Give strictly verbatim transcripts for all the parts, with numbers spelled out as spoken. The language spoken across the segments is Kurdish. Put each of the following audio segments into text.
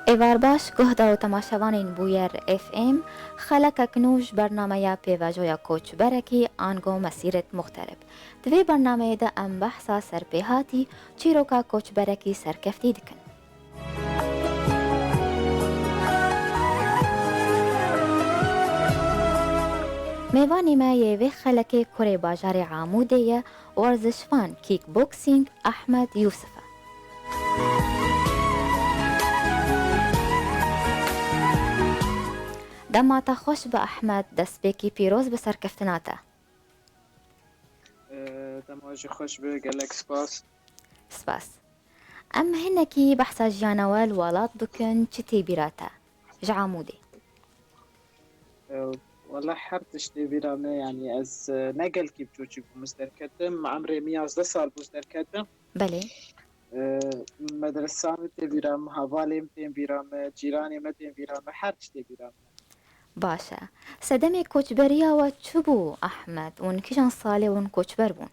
Êvar baş, guhda û temaşevanên Bûyer F M, xelekek nû ji bernameya pêvajoya koçberekî ango mesîret muxterib. Di vê bernameyê de em behsa serpêhatî çîroka koçberekî serkeftî dikin. Mêvanê me yê vê xelekê kurê bajarê Amûdê ye, werzişvan kickboxing Ahmed Yûsif e. Dema te xweş be Ahmed, destpêkî pîroz bi serkeftina te. Dema jî xweş be, gelek spas. Spas. Em hinekî behsa jiyana we li welat bikin, çi tê bîra te ji Amûdê? Wala her tişt tê bîra me, yanî ez, e, ne gelkî biçûçik bûm, ez derketim, emrê min yazdeh sal bû ez derketim. Belê. E, Medresa min tê bîra min, hevalê min tên bîra min, cîranê me tên bîra min, her tişt tê bîra min. Baş e. Sedemê koçberiya we çi bû, Ahmed? Hûn kîjan salê hûn koçber bûn?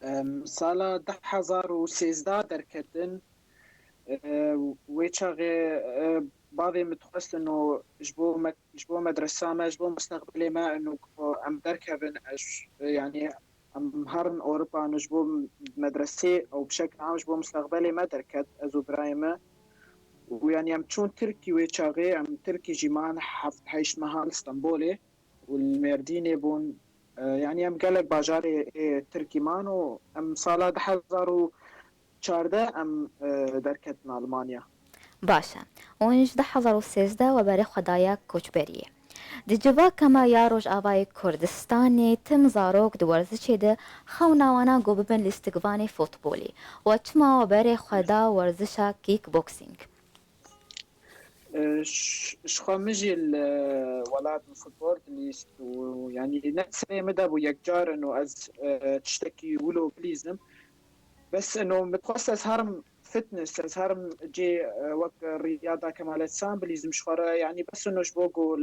Em, sala du hezar û sêzdeh derketin. E, wê çaxê, e, bavê min dixwestin û ji bo me, ji bo medresa me, ji bo mustaqbilê me, û ku em derkevin, e, ş-, e, yanî em herin Ewropa, û ji bo medresê û bi şekil am ji bo mustaqbilê me derket, ez û birayê me. Û yanî em çûn Tirkî wê çaxê, em Tirkî jî man heft heşt meha li Stenbolê û li Mêrdînê bûn. E, yanî em gelek bajarê ê Tirkî man û em sala du hezar û çardeh em, e, derketin Almanya. Baş e. Hûn ji du hezar û sêzdeh we berê xwe daye koçberiyê. Di civaka me ya Rojavayê Kurdistanê tim zarok di werzişê de xewna wana ku bibin lîstikvanê futbolê. We çima we berê xwe da werzişa kickboxing? E, ş-, ji xwe min jî li welat min futbol dilîst û, yanî, ne serê min de bû yekcarin û ez, e, tiştekî wilo bilîzim. Bes ino min dixwest ez herim fitness, ez herim cê, e, wek riyada kemale san bilîzim ji xwe re, yanî bes ino ji bo ku,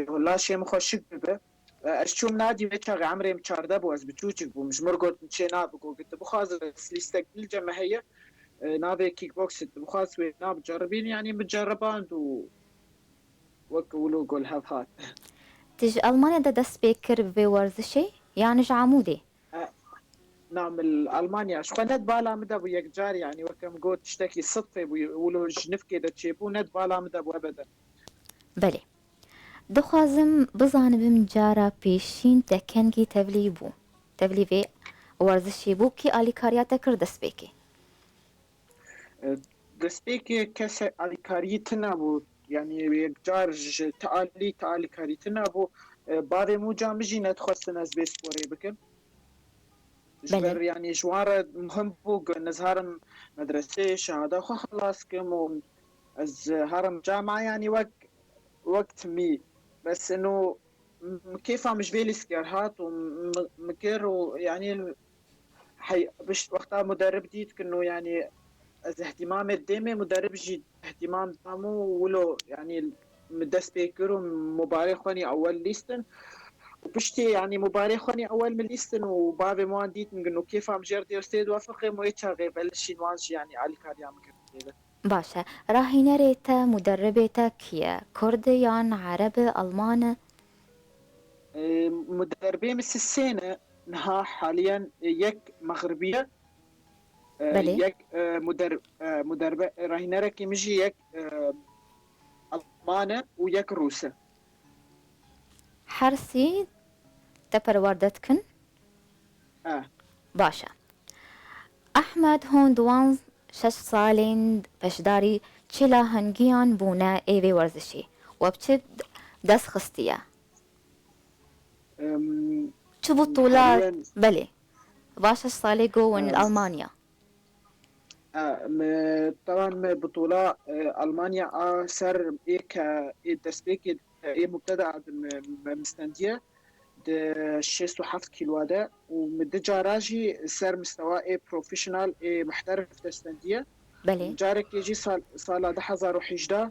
ku laşê min xweşik bibe. E, ez çûm nadî, vê çaxê emrê min çardeh bû, ez biçûçik bûm. Ji min re gotin çê nabe, got, tu bixwaz lîstek dîl cem me heye, e, navê kickboxê, tu bixwaz wê nabe ceribîn, yanî min ceriband û wek wilo gol hev hat. Tu ji Almanya de dest pê kir bi vê werzişê yan ji Amûdê? E, na, min li Almanya, ji xwe ne di bala min de bû yekcar, yanî wek em got tiştekî sidfê bû, wilo ji nifkê de çêbû, ne di bala min de bû ebeden. Belê. Dixwazim bizanibim cara pêşîn te kengî tevlî bû. Tevlî vê werzişê bû, kî alîkariya te kir destpêkê? E, destpêkê kes alîkarî tune bû. Yanî yekcar ji ti alî, ti alîkarî tune bû. E, bavê min û ca min jî nedixwestin ez vê sporê bikim. Ji Belê. ber, yanî, ji wan re muhim bû ku ez herim medresê, şehada xwe xilas kim û ez herim cama, yanî, wek, wek timî. Bes ino m-, kêfa min ji vê lîstikê re hat û m-, min kir û, yanî, hey, pişt wexta muderib dît ku no, yanî, ez ihtimamê dêmê, muderib jî ihtimam dam û wilo, yanî, min dest pê kir û mubarê xwenî ewel lîstin. Û piştî, yanî, mubarê xwenî ewel min lîstin û bavê min wan dîtin ku no kêfa min jê re tê û stê diwefiqim û ê çaxê belişîn wan jî, yanî, alîkariya min kir tê de. Baş e. Rahînerê te, muderribê te kî ye? Kurd e yan Ereb e, Alman e? E, muderbê min sisê ne, niha haliyen, e, yek Mexribî ye. E, Belê. yek, e, muder-, e, muderbe-, e, rahînerekî min jî yek, e, Alman e û yek Rûs e. Her sî te perwerde dikin? E. Baş e. Ehmed hûn di wan şeş salên beşdarî çi lahengiyan bûne ê vê werzişê? We bi çi dest xistiye? Em, Çi butûla? haliyen Belê. Va şeş salê go win li Em, Almanya. E, me, teban me butûla, e, Almanya a ser ê ke, ê destpêkê, ê mubteda de me, me, me stendiye di şêst û heft kîloa de û me di cara jî ser mistewa ê profesyonel, ê muhterif de stendiye. Belê. Carekê jî sal, sala du hezar û hejdeh,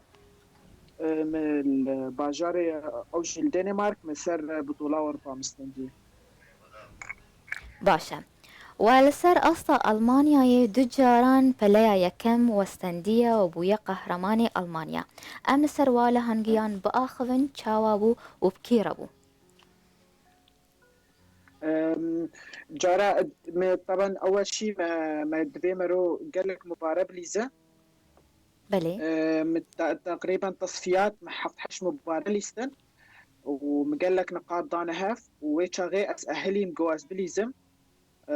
e, me li bajarê ew jî li Danimark me ser butûla Ewropa me stendiye. Baş e. We li ser asta Almanyayê du caran peleya yekem westendiye û bûye qehremanê Almanya. Em li ser wa lehengiyan biaxivin, çawa bû û bi kî re bû? Em, cara me, taban, ewe şî me, me divê mero gelek mubare bilîze. Belê. Em, te-, teqrîben tesfiyat me heft heşt mubare lîstin û me gelek niqat dane hev û wê çaxê ez ehilîm go ez bilîzim. E,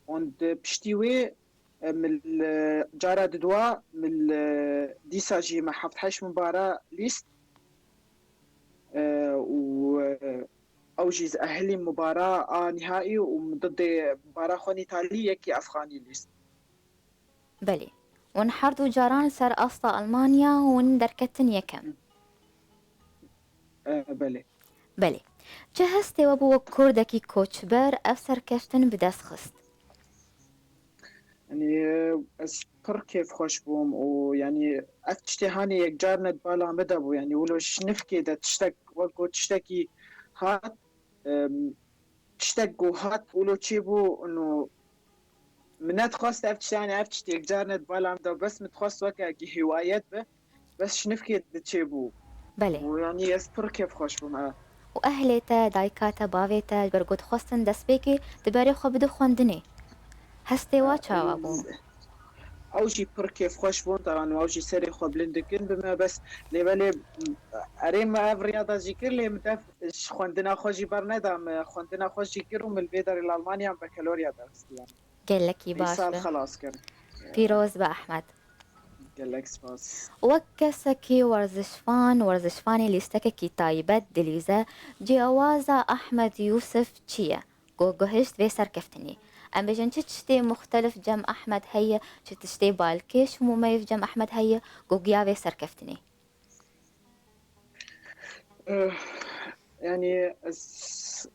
û di piştî wê, e, min li cara didwa, min li dîsa jî me heft heşt mubare lîst. E, û, e, ew jî ez ehilîm mubara a nîhaî û min didê mubara xwe nîtalî yekî efxanî lîst. Belê. Hûn her du caran li ser asta Almanya hûn derketin yekem. E, belê. Belê. Çi hestê we bû wek kurdekî koçber ev serkeftin bi dest xist? Yanî, e, ez pir kêfxweş bûm û, yanî, ev tiştê hanê yekcar ne di bala min de bû. Yanî, wilo ji nifkê de tiştek, wek ku tiştekî hat, em, tiştek ku hat, wilo çêbû, û min nedixwest ev tiştê, yanî, ev tiştê yekcar ne di bala min de, bes min dixwest weke hîwayet be, bes ji nifkê diçêbû. Belê. Û, yanî, ez pir kêfxweş bûm, e. Û ehlê te, dayika te, bavê te, ji ber ku dixwestin destpêkê di berê xwe bidin xwendinê. Hestê wa çawa bû? Ew jî pir kêfxweş bûn, taban ew jî serê xwe bilind dikin bi me, bes lê belê, erê, me ev riya da jî kir, lê min dev ji xwendina xwe jî berneda, me xwendina xwe jî kir û min li vê derê li Almanya bakalorya derxistî, yanî. Gelekî Vî baş sal be. Xelas kir. Pîroz be Ehmed. Gelek spas. Wek kesekî werzişvan, werzişvanê lîstekekî taybet dilîze, cîawaza Ehmed Yûsif çi ye? Ku gihişt vê serkeftinê. Em bêjin çi tiştê muxtelif cem Ehmed heye, çi tiştê balkêş û mumeyîf cem Ehmed heye, ku giya vê serkeftinê. Eh, yanî ez,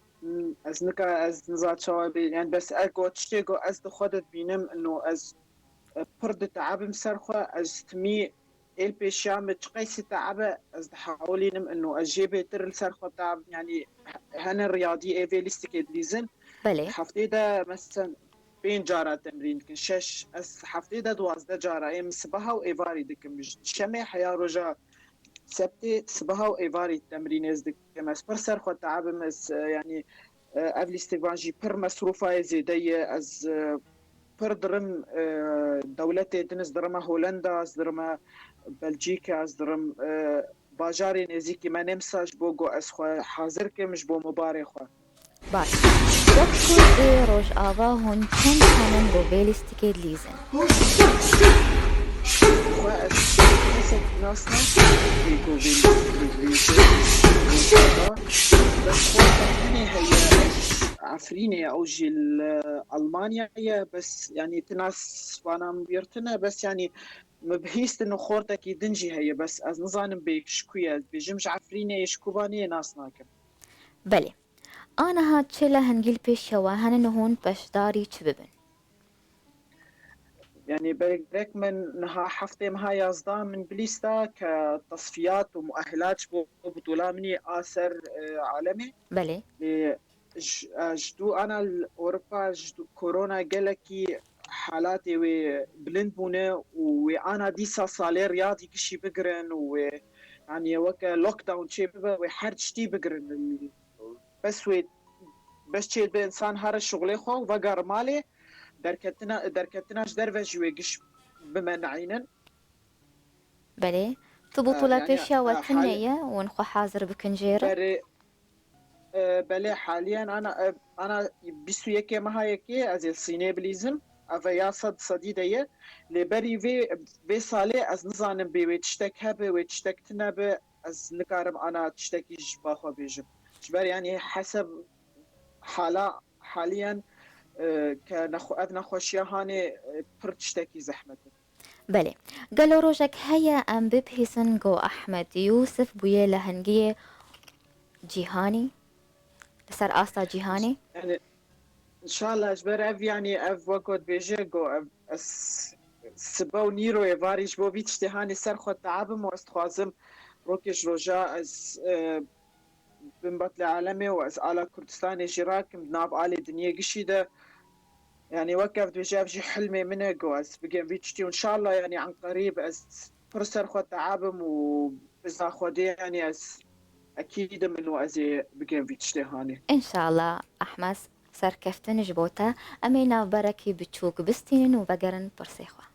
ez nika, ez niza çawa bê, yanî bes ego tiştê ku ez di xwe de dibînim, ino ez, eh, pir diteebim ser xwe, ez timî êl pêşiya min çiqeysî teebe, ez dihewilînim, ino ez jê bêtir li ser xwe teeb, yanî hene riyadî ê vê lîstikê dilîzin. Belê. Heftê de, mesela, pênc cara temrîn dikin, şeş, ez heftê de duwazdeh cara, ê min sibeha û êvarî dikim. Ji şemê heya roja sebtê sibeha û êvarî temrînê ez dikim. Ez pir ser xwe teebim, ez, e, yanî, e, ev lîstikvan jî pir mesrûfa yê zêde ye. Ez, e, pir dirim, e, dewletê din, ez dirime Holenda, ez dirime Belcîka, ez dirim, e, bajarê nêzîkî me, nêmsa ji bo ku ez xwe hazir kim ji bo mibarê xwe. Baş. Wek kurdê Rojava hûn çend henin ku vê lîstikê dilîzin? Xwe ez kesek nas nakim, ê ku vê lîstikê dilîzin. Rojava. Bes xorta tenê heye, Efrînê, ew jî li Almanya ye, bes, yanî, ti nas vana min bîr tine, bes, yanî, min bihîstin û xortekî din jî heye, bes ez nizanim bê ji ku ye, ez bêjim ji Efrînê ye, ji Kobanê ye, nas nakim. Belê. Aniha çi lehengî li pêşiya we hene, hûn beşdarî çi bibin? Yanî, berek min niha heftê meha yazdeh min bilîsta ke tesfiyat û muehilat ji bo bitola min ê a ser, e, alemê. Belê. Lê ji, e, ji dû ana li Ewropa, ji dû korona gelekî halatê wê bilind bûne û wê ana dîsa salê riyadî gişî bigirin û wê, yanî, weke lockdown çê bibe, wê her tiştî bigirin. Bes wê, bes çê dibe însan here şixulê xwe û vegere malê, derketina, derketina ji derve jî wê giş bimenînin. Belê. Tu E, butula yanî, pêşiya we e, tune hal- ye, hûn xwe hazir bikin jê re. Berê, e, belê, haliyen ana, e, ana bîst û yekê meha yekê ez ê Sînê bilîzim. Ev ya sed sedî de ye. Lê berî vê, vê salê ez nizanim bê wê tiştek hebe, wê tiştek tine be. Ez nikarim ana tiştekî ji ba xwe bêjim. Ji ber, yanî, heseb hala, haliyen, e, ke nexwe-, ev nexweşiya hanê, e, pir tiştekî zehmet e. Belê. Gelo rojek heye em bibihîsin ku Ehmed Yûsif bûye lehengiyê cîhanî? Li ser asta cîhanê? Yanî, înşallah, ji ber ev, yanî, ev wek ku dibêje ku ev, ez sibe û nîro êvarî ji bo vî tiştê hanê ser xwe teebim û ez dixwazim rokê ji roja ez, e, bin betlê alemê û ez ala Kurdistanê jî rakim di nav alê dinyê gişî de. Yanî wek ev dibêje, ev jî hilmê min e ku ez bigêm vî tiştî û înşallah, yanî an qerîb ez pir ser xwe teabim û biza Xwedê, yanî ez ekîd im û ez ê bigêm vî tiştê hanê. Înşallah, Ehmed, serkeftin ji bo te. Em ê navberekî biçûk bistînin û vegerin pirsê xwe.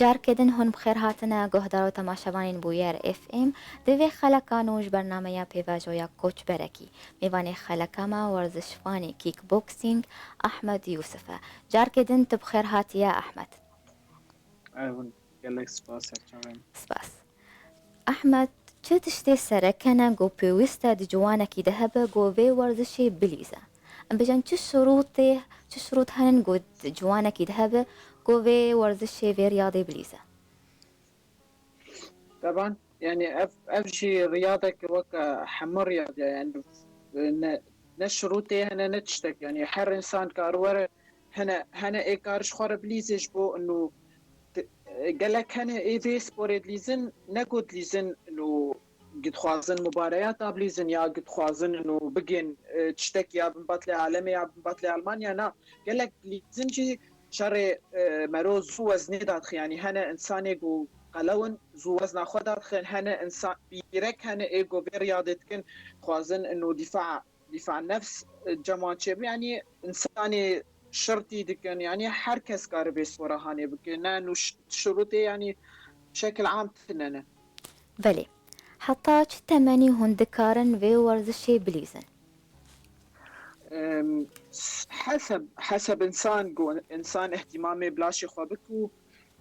Carkê din hûn bi xêr hatine guhdar û temaşevanên Bûyer F M. Di vê xeleka nû ji bernameya pêvajoya Koçberekî, mêvanê xeleka me werzişvanê kickboxing Ahmed Yusuf e. Carkê din tu bi xêr hatiye Ahmed. Ew, gelek spas, serçavên. Spas. Ehmed, çi tiştê sereke ne ku pêwîst e di ciwanekî de hebe ku vê werzişê bilîze? Em bêjin çi şirûtê, çi şirût henin ku di ciwanekî de hebe ku vê werzişê, vê riyadê bilîze? Teban, yanî ev, ev jî riyadeke weke hemû riyadê, yanî ne, ne şirûtê hene, ne tiştek. Yanî her însan kar were, hene, hene ê kar ji xwe re bilîze ji bo ino ti-, gelek hene ê vê sporê dilîzin, ne ku dilîzin ino dixwazin mubareyata bilîzin ya dixwazin ino bigên, e, tiştek ya binbatlê alemê ya binbatlê Almanya, na. Gelek dilîzin jî şerê, e, mero zû weznê dadixin. Yanî hene însanê ku qelew in, zû wezna xwe dadixin, hene însan pîrek hene ê ku vê riyadê dikin, dixwazin ino dîfa, dîfa nefs, e, cem wan çêbe. Yanî însanê şirtî dikin, yanî her kes kare vê spora hanê bike. Ne nû ş-, şirûtê, yanî şekil am tine ne. Belê. Heta çi temenî hûn dikarin vê werzişê bilîzin? Em, s-, heseb, heseb însan ku însan îhtîmamê bi laşê xwe bike û,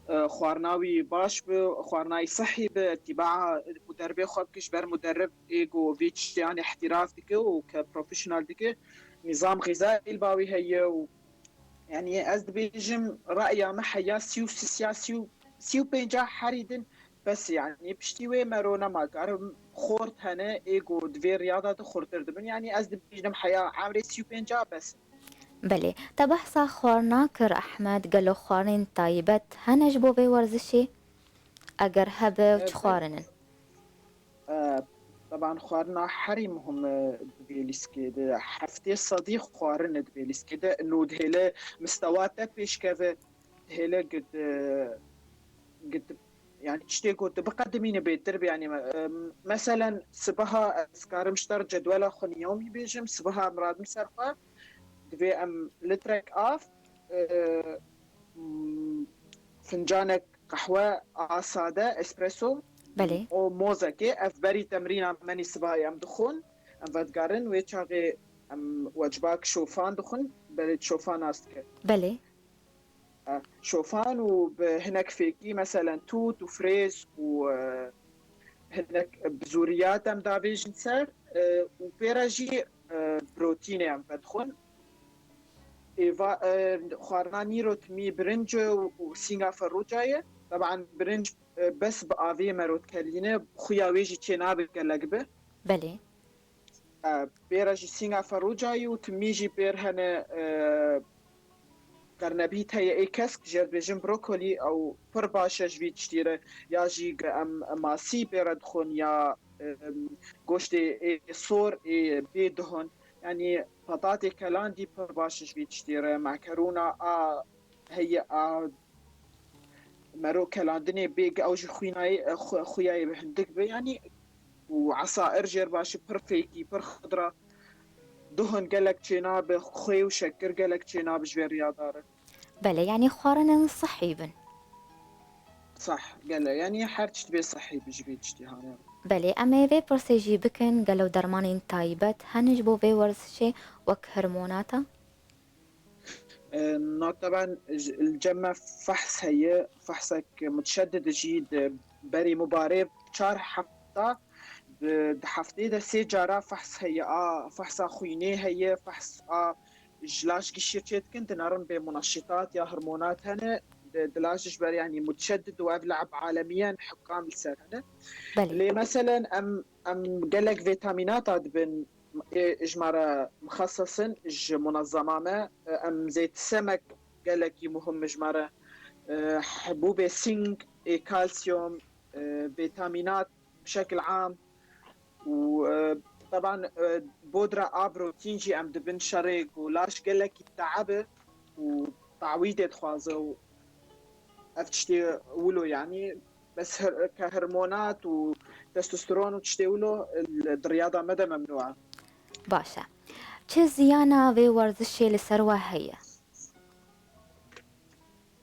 e, xwarina wî baş be, xwarina wî sihî be, tîbaa muderibê xwe bike, ji ber muderib ê ku vê tiştiyan îhtîraf dike û ke profesyonel dike, nîzam xîzayî li ba wî heye û, yanî ez dibêjim, reya me heya sî û sî ya sî û, sî û pênca herî din bes, yanî piştî wê mero nema karim xort hene ê ku di vê riyada de xurtir dibin. Yanî ez dibêjim heya emrê sî û pênca bes. Belê. Te behsa xwarina kir Ehmed, gelo xwarinên taybet hene ji bo vê werzişê? Eger hebe, çi xwarin in? E, teban xwarina herî muhim e di vê lîstikê de. Heftê sedî xwarin e di vê lîstikê de. Ino dihêle mistewa te pêşkeve, dihêle gid, e, gid, yanî tiştê ku tu biqedimîne bêtir be. Yanî me-, e, meselen sibeha ez karim ji te re cedwela xwe nîyomî bêjim. Sibeha em radin ser xwe, divê em litrek av, e, m, fincanek qehwe a sade, espresso. Belê. O mozekê, ev berî temrîna menî sibahê em dixwin. Em vedigerin, wê çaxê em wecbak şofan dixwin, berê şofan nas dike. Belê. E, şofan û bi hinek fêkî, meselen tût û frêz û, e, hinek bizûriyat em davêjin ser, e, û pê re jî, e, protînê em vedixwin. Êva, e, xwarina nîro timî birinc û, û sînga ferûca ye. Teban birinc, e, bes bi avê mero dikelîne, xuya wê jî çênabe gelek bi. Belê. E, pê re jî sînga ferûcayî û timî jî pêr hene, e, qernebît heye ê kesk, jê dibêjin brokolî, ew pir baş e ji vî tiştî re, ya jî ge-, em masî pê re dixwin ya, em, goştê ê sor ê bê duhun. Yanî petatê kelandî pir baş e ji vî tiştî re, mekerûna a heye a mero kelandinê bê ge-, ew jî xwînayê, e, xwe-, xwiyayê bi hindik be, yanî û esair jêr başî pir fêkî, pir xidra. Duhun gelek çênabe, xwê û şekir gelek çênabe ji vê riyada re. Belê, yanî xwarinên sihî bin. Sah, gele, yanî her tişt bê sihî bi ji vê tiştî hane. Belê, em ê vê pirsê jî bikin, gelo dermanên taybet hene ji bo vê werzişê wek hormonata? Na teben, li cem me fehs heye, fehsek mutşedid jî di berî mubarê çar hefta, di, di hefteyê de sê cara fehs heye, a fehsa xwînê heye, fehs a ji laş gişî çê dikin, dinerin bê munaşîtat ya hormonat hene, di, di laş ji ber, yanî, mutşedid û ev le'b alemiyen hukam li ser hene. Belê. Lê meselen em, em gelek vîtamînata dibin, ê ji me re mixesesin, ji munezema me, em zêtisemek gelekî muhim ji me re, e, hibûbê sing, ê kalsiyum, e, vîtamînat bi şekil am û, e, teban, e, bodra a protein jî em dibin şerê ku laş gelekî te'eb e û tawîdê dixwaze û ev tiştê wilo, yanî bes her-, ke hormonat û testosteron û tiştê wilo, li, di riyada me de memnû e. Baş e. Çi ziyana vê werzişê li ser we heye?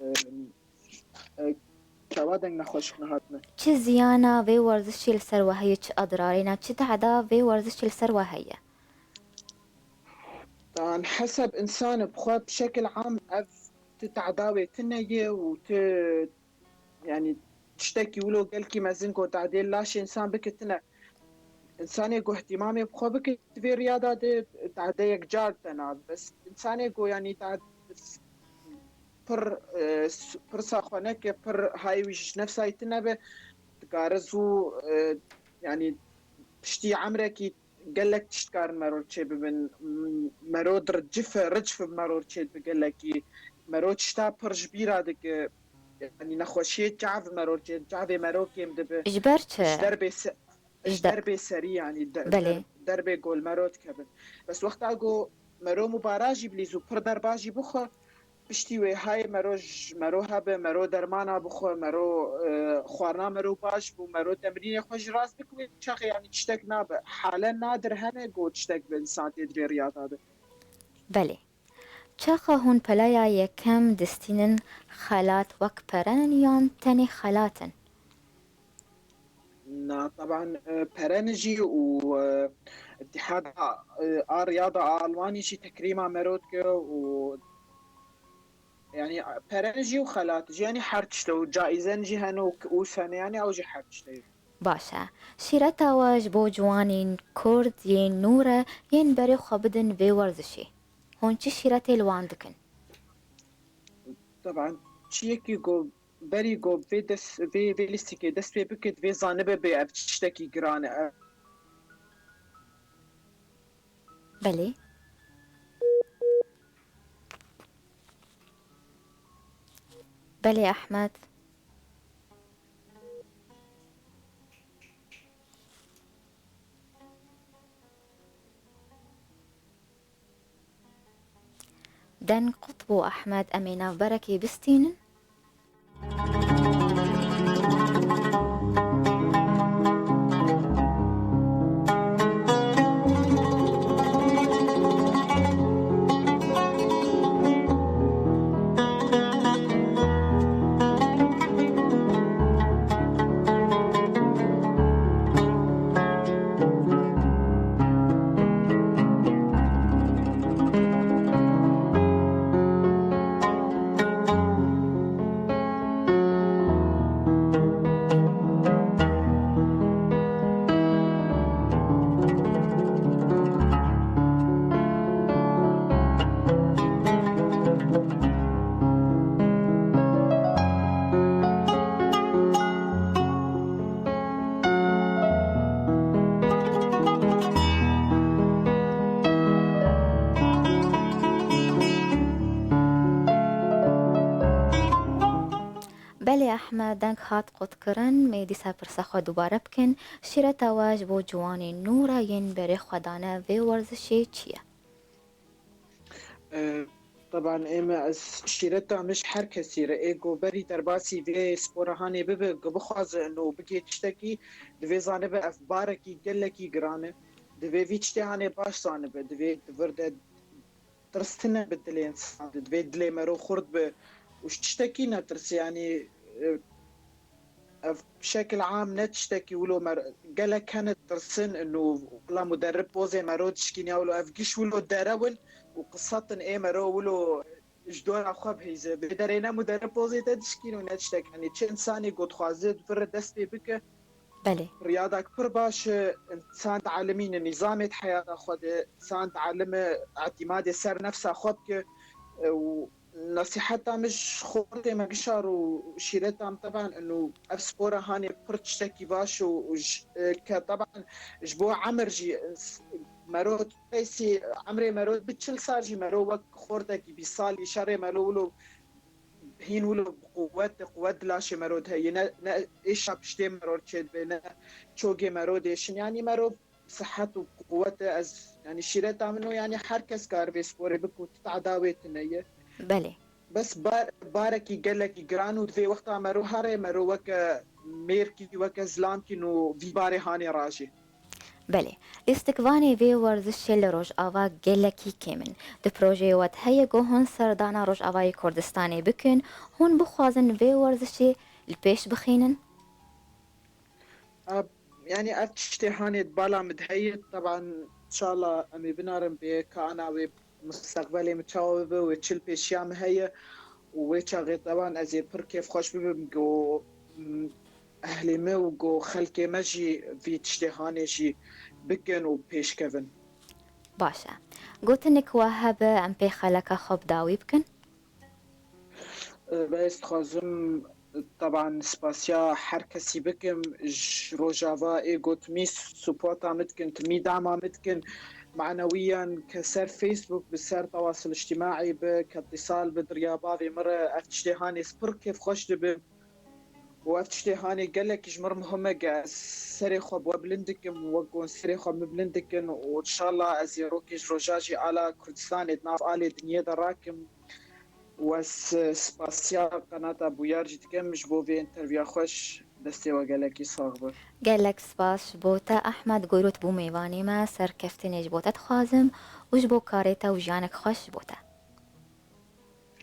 Em, e, çawa deng nexweşik nehatine? Çi ziyana vê werzişê li ser we heye, çi adirarê ne, çi tehda vê werzişê li ser we heye? Tan heseb însan bi xwe bi şekil am ev ti tehda wê tune ye û ti, yanî, tiştekî wilo gelkî mezin ku tehdê laşê însan bike tune. Însanê ku ihtimamê bi xwe bike di vê riya de, di tehdeyek car te nabe. Bes însanê ku, yanî, te-, pir, e, s-, pirsa xwe neke, pir hayê wî ji nefsayî tune be, dikare zû, e, yanî, piştî emrekî gelek tişt karin mero çê bibin. M-, mero dir cif e, ricf bi mero çê dibe gelekî. Mero tişta pir ji bîra dike. Yanî nexweşiyê çav mero çê, çavê mero kêm dibe. Ji ber çi? Ji derbê se-, Ji ji de- derbê serî, yanî de-, Belê. der-, derbê gol mero dikevin. Bes wexta ku mero mubara jî bilîz û pir derba jî bixwe, piştî wê hayê mero ji mero hebe, mero dermana bixwe, mero, e, xwarina mero baş bû, mero temrînê xwe jî rast bike, wê çaxê, yanî, tiştek nabe. Hale nadir hene ku tiştek bi însan tê di vê riya de be. Belê. Çaxa hûn peleya yekem distînin, xelat wek peren in yan tenê xelat in? Na, teban, e, peren jî û, e, Îtîhada, e, a Riyada a Almanî jî tekrîma mero dike û, yanî, peren jî û xelat jî, yanî, her tişt e û caizen jî hene û, û sene, yanî, ew jî her tişt e. Baş e. Şîreta we ji bo ciwanên Kurd yên nû re yên berê xwe bidin vê werzişê. Hûn çi şîretê li wan dikin? Teban, çiyekî ku berî ku vê dest, vê, vê lîstikê dest pê bike, divê zanibe bê ev tiştekî giran e. Belê. Belê Ehmed. Deng qut bû Ehmed, em ê navberekê bistînin. Belê Ehmed, deng hat qutkirin, me dîsa pirsa xwe dubare bikin. Şîreta we ji bo ciwanên nû re yên berê xwe dane vê werzişê çi ye? E, teban ême ez şîreta min ji her kesî re ê ku berî derbasî vê spora hanê bibe, ku bixwaze û bigê tiştekî, divê zanibe ev barekî gelekî giran e. Divê vî tiştê hanê baş zanibe, divê di vir de tirs tune bi dilê însan de, divê dilê mero xurt be û ji tiştekî netirse, yanî, e, ev bi şekil am ne tiştekî wilo mer-, gelek hene tirsin û wila muderrib pozê mero dişkîne wilo ev giş wilo derewin û qisetin ê mero wilo ji dora xwe bihîze. Bê derê ne mudere pozê te dişkîn û ne tiştek. Yanî çi insanê ku dixwaze di vir re dest pê bike, Belê. riyadak pir baş e, insan dialimîne nîzamê di heyata xwe de, insan dialime îtîmadê ser nefsa xwe bike, e, û nasîheta min ji xortê me gişar û şîreta min teban inu ev spora hanê pir tiştekî baş û, û ji, e, ke teban ji bo emir jî, e, s-, mero qeysî emrê mero bi çil sal jî mero wek xortekî bîst salî şerê mero wilo hîn wilo bi quwet de quwet di laşê mero de heye. Ne, ne êşa piştê mero çêdibe, ne çogê mero dêşin. Yanî mero sihet û quwet e. Ez, yanî şîreta min o, yanî her kes kar vê sporê bik û tu tada wê tune ye. Belê. Bes bar, barekî gelekî giran û di vê wexta mero herê mero weke mêrkî, weke zilamkî û vî barê hanê rajê. Belê. Lîstikvanê vê werzişê li Rojava gelekî kêm in. Di projeyê we de heye ku hûn serdana Rojavayê Kurdistanê bikin, hûn bixwazin vê werzişê li pêş bixînin? A, yanî ev tiştê hanê di bala min de heye. Teban, inşallah em ê binarin bê ka ana wê mustaqbelê min çawa bibe, wê çi li pêşiya min heye û wê çaxê teban ez ê pir kêfxweş bibim ku, m, ehlê me û ku xelkê me jî vî tiştê hanê jî bikin û pêşkevin. Baş e. Gotinek we hebe em pê xeleka xwe bi dawî bikin? Belê, ez dixwazim, teban, spasiya her kesî bikim. Ji Rojava ê ku timî supporta min dikin, timî dama min dikin, manewiyan, ke ser Facebook bi, ser tewasil îctimaî bi, ke îtisal bi di riya bavê min re, ev tiştê hanê ez pir kêfxweş dibim. Û ev tiştê hanê gelek ji min re muhim e, ke ez serê xwe bi we bilind dikim, wek ku serê xwe min bilind dikin û inşallah ez ê rokê ji roja jî ala Kurdistanê di nav alê dinyê de rakim. Û ez spasiya qenata Bûyar jî dikim ji bo vê interviewa xweş. Destê we gelekî sax be. Gelek spas ji bo te Ehmed Goyrot bû mêvanê me, serkeftinê ji bo te dixwazim û ji bo karê te û jiyanek xweş ji bo te.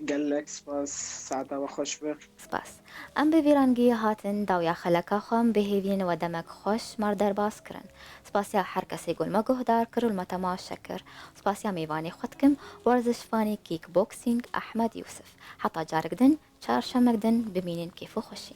Gelek spas, saeta we xweş be. Spas. Em bi vî rengî hatin dawiya xeleka xwe, em bi hêviyên we demek xweş me re derbas kirin. Spasiya her kesê ku li me guhdar kir û li me temaşe kir. Spasiya mêvanê xwe dikim, werzişvanê kickboxing Ehmed Yûsif. Heta carek din, çarşemek din, bimînin kêf û xweşî.